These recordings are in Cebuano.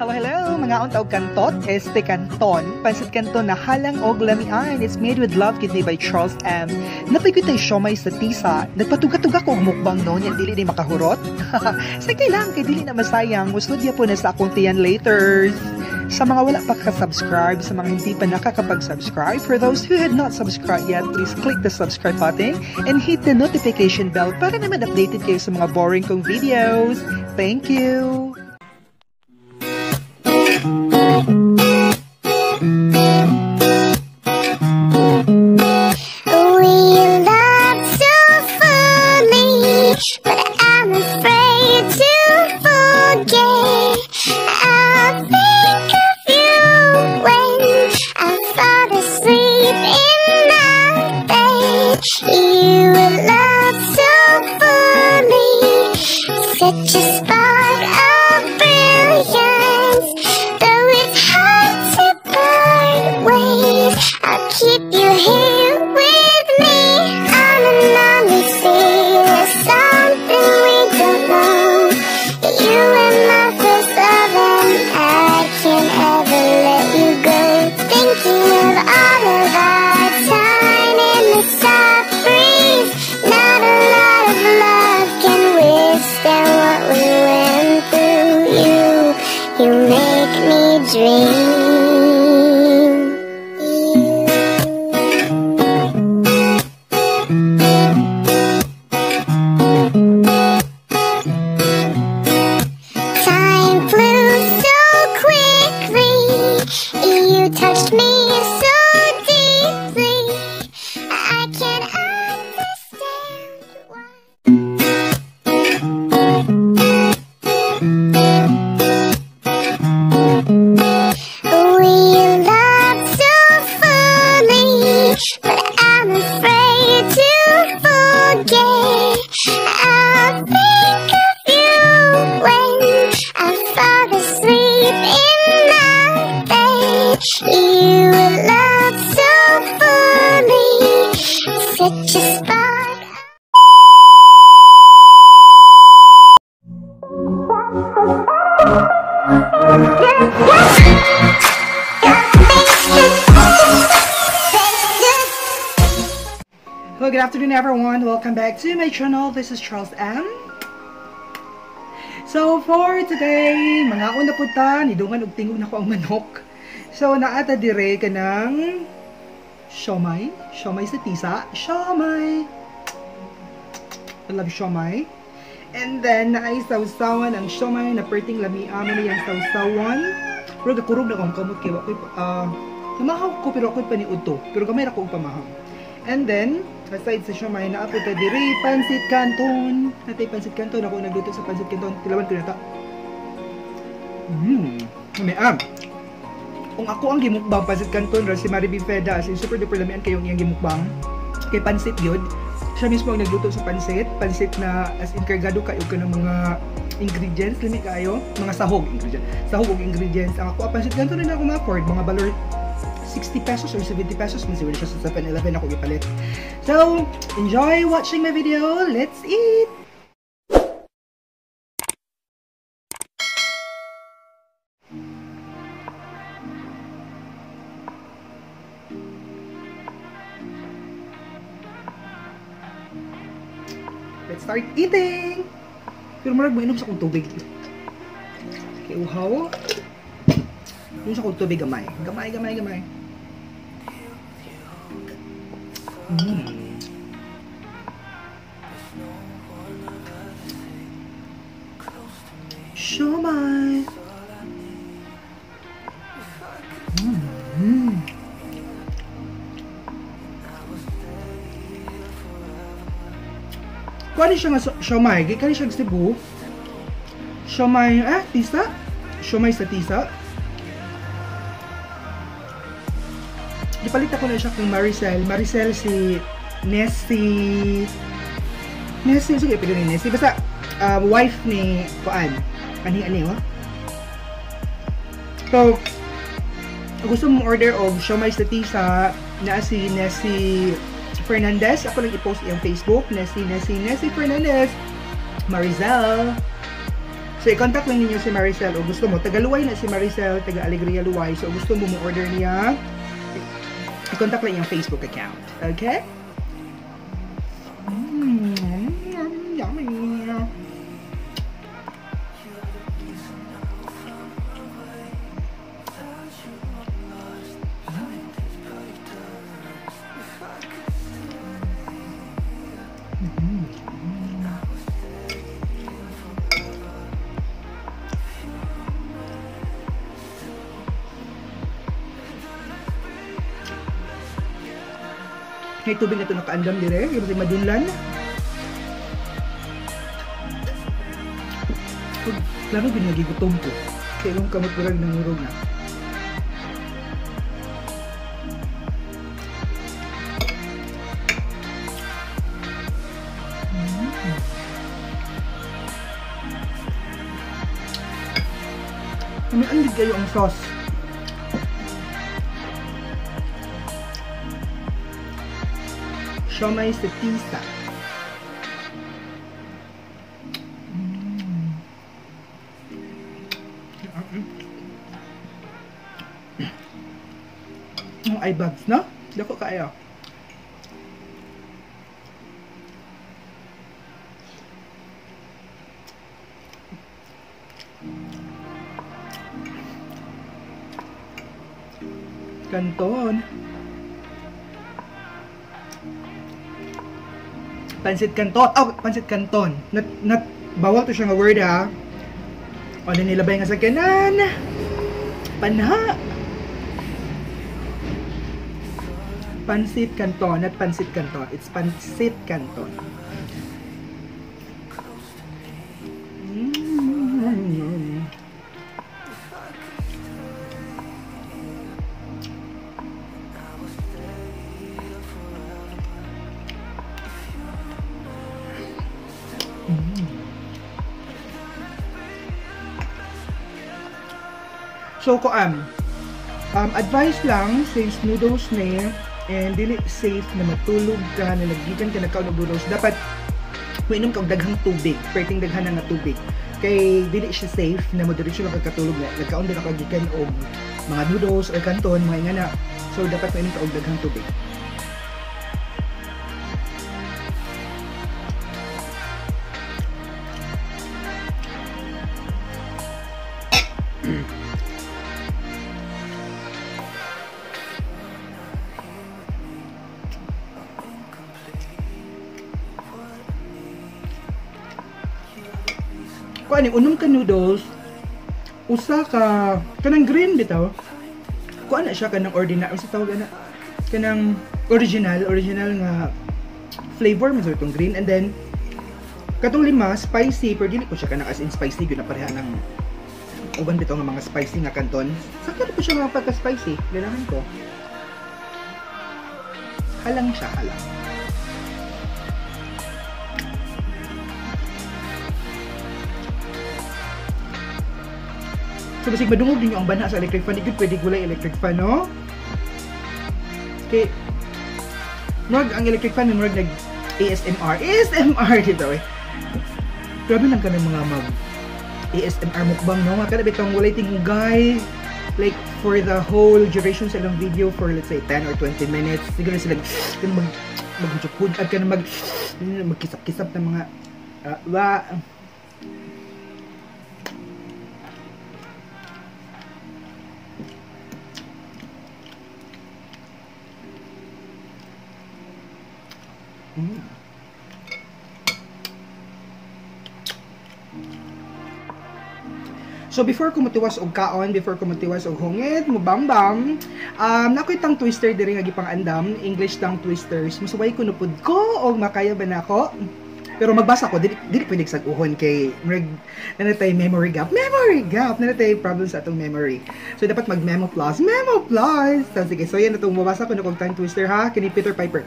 Hello, hello! Mga untaw kantot, este kanton, pansit kanton na halang og lamian. It's made with love kidney by Charles M. Napay siomay sa tisa. Nagpatuga-tuga ko og mukbang no, niya dili ni makahurot. Sakay lang, kay dili na masayang. Muslod po na sa akong tiyan laters. Sa mga wala pa ka-subscribe, sa mga hindi pa nakakapag-subscribe, for those who had not subscribed yet, please click the subscribe button and hit the notification bell para naman updated kayo sa mga boring kong videos. Thank you! We love so fully, but I'm afraid to forget. I think of you when I fall asleep in my bed. You love so fully, such a spark of brilliance. Though it's hard to part ways, I'll keep you here with me. On and on we see there's something we don't know. You and my first love, and I can't ever let you go. Thinking of all of our time in the soft breeze. Not a lot of love can withstand what we went through. You make me dream. Time flew so quickly. You touched me so deeply. I can't understand why. We loved so fully, but I'm afraid to forget. I think of you when I fall asleep in my bed. You love so fully, such a spark. Hello, good afternoon everyone. Welcome back to my channel. This is Charles M. So for today, mga una po ta, nidungan og tingog nako ang manok. So naata dire kanang siomay, siomay sa tisa, siomay. I love siomay. And then naay sawsawan ang siomay na perting lami amo niyang sawsawan. Pero gakurog na akong kamot kay wa koy namahaw ko pero ako'y paniud to. Pero gamay ra ko og pamahaw. And then, aside sa siomay, naa po ta diri pansit canton. Natay pansit canton. Ako nagluto sa pansit canton. Tilawan ko na ta. May. Kung ako ang gimukbang pansit canton, ra si Mariby Feda, as in super duper lamian kayong iyang gimukbang. Kay pansit yun. Siya mismo ang nagluto sa pansit. Pansit na as in kargado kayo ka ng mga ingredients. Lami kayo. Mga sahog ingredients. Sahog og ingredients. Ang ako, pansit canton rin ako ma-afford. Mga balor 60 pesos or 70 pesos. Mas siya sa 7-Eleven ako gipalit. So, enjoy watching my video. Let's eat! Let's start eating! Pero marag mainom sa akong tubig. Okay, uhaw. Yung sa akong tubig gamay. Gamay, gamay, gamay. Siomay. Kuha siya nga siomay. Gikan siya sa Cebu. Siomay, tisa? Siomay sa tisa. Gipalit ako na siya kung Maricel. Maricel si Nessie. Nessie, sige, pili ni Nessie. Basta, wife ni Kuan. Ani-ani, oh. So, gusto mong order og siomay sa tisa na si Nessie Fernandez. Ako lang i-post iyang Facebook. Nessie, Nessie, Nessie Fernandez. Maricel. So, i-contact lang ninyo si Maricel o gusto mo. Taga-Luway na si Maricel, taga-Alegria Luway. So, gusto mo mo-order niya, i-contact lang yung Facebook account. Okay? Yummy! May tubig na ito nakaandam dire, yung masig madunlan. Klaro din nagigutom ko. Kaya yung kamot burag nangurog na. May andig kayo ang sauce. Siomai sa tisa. Ang eye bags, no? Dako kayo. Canton. Pansit Canton. Oh, Pansit Canton. Not, bawal to siya nga word ha. O, nilabay nga sa kanan. Panha. Pansit Canton, not Pansit Canton. It's Pansit Canton. So, koan, advice lang, since noodles na and dili safe na matulog ka, na naggikan ka nagkaon og noodles, dapat mainom ka og daghang tubig, perting daghan na nga tubig. Kay dili siya safe na modiretso lang ka katulog na nagkaon din ako gikan og mga noodles or canton, mga ingana. So, dapat mainom ka og daghang tubig. Kuan unom ka noodles, usa ka kanang green bitaw. Kuan na siya kanang ordinary sa tawag ana, kanang original nga flavor man sa itong green, and then katong lima spicy, pero dili ko siya kanang as in spicy gyud na pareha ng uban bitaw nga mga spicy nga canton. Sakto ko siya nga pagka spicy, ganahan ko. Halang siya, halang. So, basig madungog din yung ang banha sa electric fan. Di good pwede gulay electric fan, no? Okay. Murag ang electric fan, murag nag ASMR. ASMR dito, eh. Grabe lang ka ng mga mag ASMR mukbang, no? Mga kada bitong walay tingugay. Like, for the whole duration sa ilang video, for let's say 10 or 20 minutes, siguro sila mag-hujud-hujud ka na magkisap-kisap ng mga wa. So before ko mutiwas og kaon, before ko mutiwas og hungit, mubambam, nakoy tang twister diri nga gipang-andam, English tongue twisters. Musuway ko nupod ko og makaya ba nako? Pero magbasa ko dili pwede sag-uhon kay murag nanatay memory gap. Memory gap, nanatay problem sa atong memory. So dapat mag-memo plus, memo plus. So sige, so yan atong mabasa ko na kog tongue twister ha, kini Peter Piper.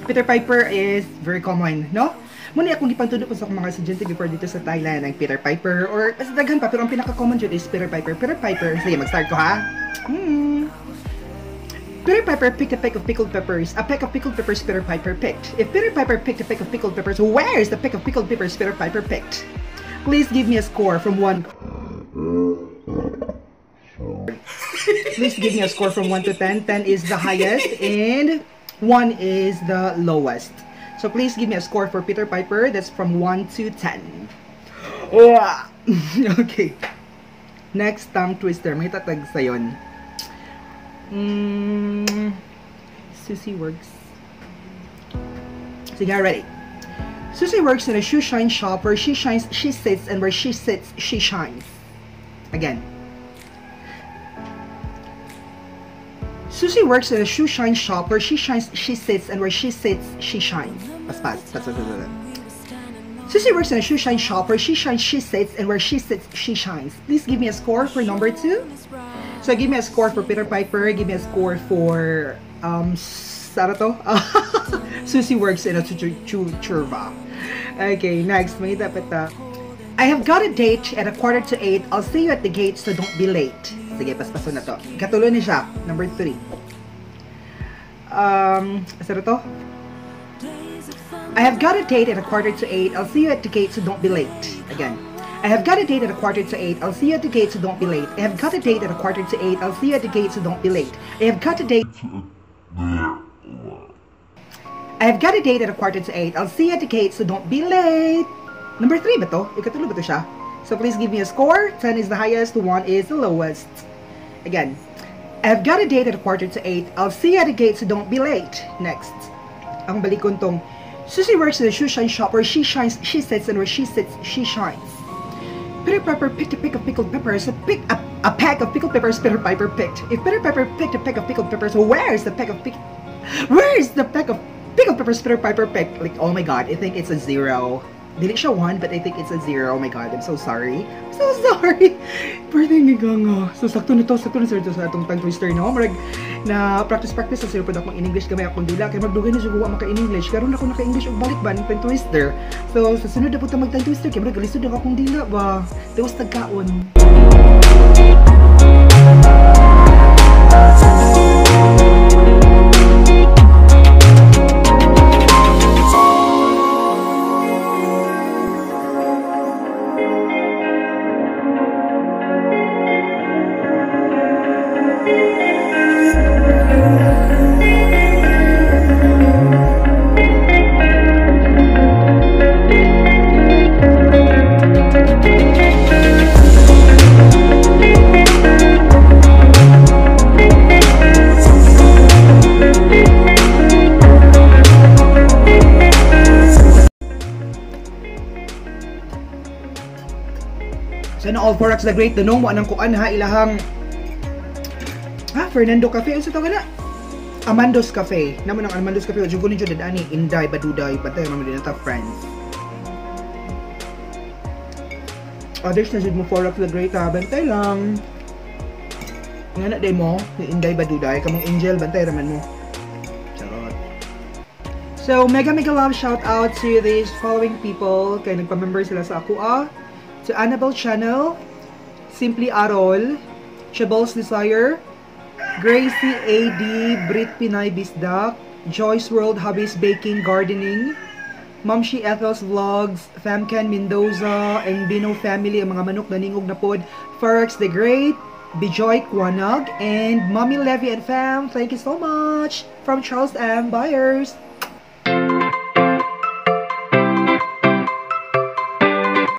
Peter Piper is very common, no? Muna akong gipantudo po sa akong mga estudyante before dito sa Thailand ang Peter Piper or basta daghan pa, pero ang pinaka-common jud is Peter Piper. Peter Piper, sige mag-start ko ha. Peter Piper picked a peck of pickled peppers. A peck of pickled peppers Peter Piper picked. If Peter Piper picked a peck of pickled peppers, where is the peck of pickled peppers Peter Piper picked? Please give me a score from 1. Please give me a score from 1 to 10. 10 is the highest and 1 is the lowest. So please give me a score for Peter Piper. That's from 1 to 10. Okay. Next tongue twister. May tatag sayon. Susie works. Sige, ready. Susie works in a shoe shine shop. Where she shines, she sits, and where she sits, she shines. Again. Susie works in a shoe shine shop. Where she shines, she sits, and where she sits, she shines. Paspas. Susie works in a shoe shine shop. Where she shines, she sits, and where she sits, she shines. Please give me a score for number 2. So give me a score for Peter Piper. Give me a score for Sarato. Susie works in a churva. Okay, next. May dapat ta. I have got a date at 7:45. I'll see you at the gate, so don't be late. Sige, paspaso na to. Katulo ni siya. Number 3. Asa to? I have got a date at 7:45. I'll see you at the gate, so don't be late. Again. I have got a date at 7:45. I'll see you at the gate, so don't be late. I have got a date at 7:45. I'll see you at the gate, so don't be late. I have got a date. I have got a date at 7:45. I'll see you at the gate, so don't be late. Number 3 ba to? Ikatulo ba to siya? So please give me a score. 10 is the highest, 1 is the lowest. Again. I have got a date at 7:45. I'll see you at the gate, so don't be late. Next. Ang balikon tong Susie works in a shoe shine shop. Where she shines, she sits, and where she sits, she shines. Peter Piper picked a pick of pickled peppers. A pack of pickled peppers Peter Piper picked. If Peter Piper picked a peck of pickled peppers, where's the peck of where's the peck of pickled peppers Peter Piper picked? Like, oh my god, I think it's a 0. Dili siya 1, but I think it's a 0. Oh my god, I'm so sorry. I'm so sorry. Pwede nga nga. So, sakto na to, sakto na sir to sa atong tongue twister, no? Marag, na practice-practice sa sir po akong in English gamay akong dila. Kaya magdugay na siya maka in English. Karon ako naka-English og balik ba ng tongue twister. So, sa sunod na po ta mag tongue twister, kaya marag lisod na akong dila ba. Tapos tagkaon. Sana all Forax the Great dunong mo anang kuan ha ilahang ha Fernando Cafe unsa tawag na Amando's Cafe. Namo nang Amando's Cafe jud ko ninyo dadani Inday Baduday bantay man din ta friends. Others na jud mo Forax the Great ha bantay lang. Nga na day mo ni Inday Baduday kamong Angel bantay raman mo. Charot. So mega mega love shout out to these following people kay nagpa-member sila sa ako ah. To Annabelle Channel, Simply Arol, Chabol's Desire, Gracie AD, Brit Pinay Bisdak, Joyce World Hobbies Baking Gardening, Mamshi Ethel's Vlogs, Famken Mendoza, and Bino Family, ang mga manok na ningog na pod, Forex the Great, Bijoy Kwanag, and Mommy Levy and Fam. Thank you so much! From Charles M. Byers.